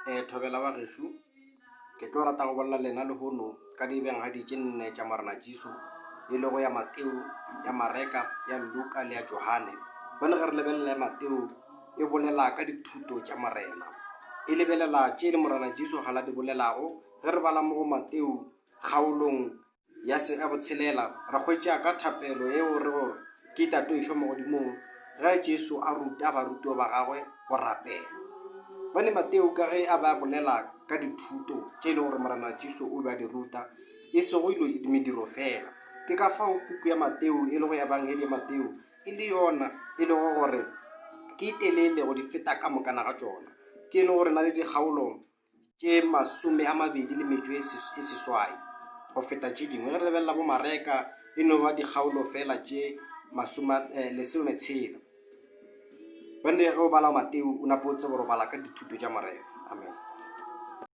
Eh, thobela wa gešo, ke tlo rata go bolela lena lehono ka diebangedi tše nne tša Morena Jesu, e lego ya Mateo, ya Mareka, ya Luka le ya Johane. Bone ge re lebelela ya Mateo e bolela ka dithuto tša Morena, e lebelela tše le Morena Jesu ga la di bolelago. Ge re bala mo go Mateo kgaolong ya se ya botshelela, re hwetša ka thapelo yeo re gore ke Tatoešo magodimong ge Jesu a ruta barutiwa ba gagwe go rapela. Bane Mateo ka ge a be a bolela ka dithuto tše e lego gore Morena Jesu o be a di ruta, e sego dilo mediro fela. Ke ka fao puku ya Mateo e lego ya Ebangedi ya Mateo e le yona e lego gore ke e telele go di feta ka mokana ga tšona. Ke e le gore na le dikgaolo tše 28 e seswai go feta tše dingwe. Ge re lebelela bo Mareka e no ba dikgaolo fela tše 16. Bjale ge o bala Mateo o nape o tsebe gore o bala ka dithuto tša Morena. Amen.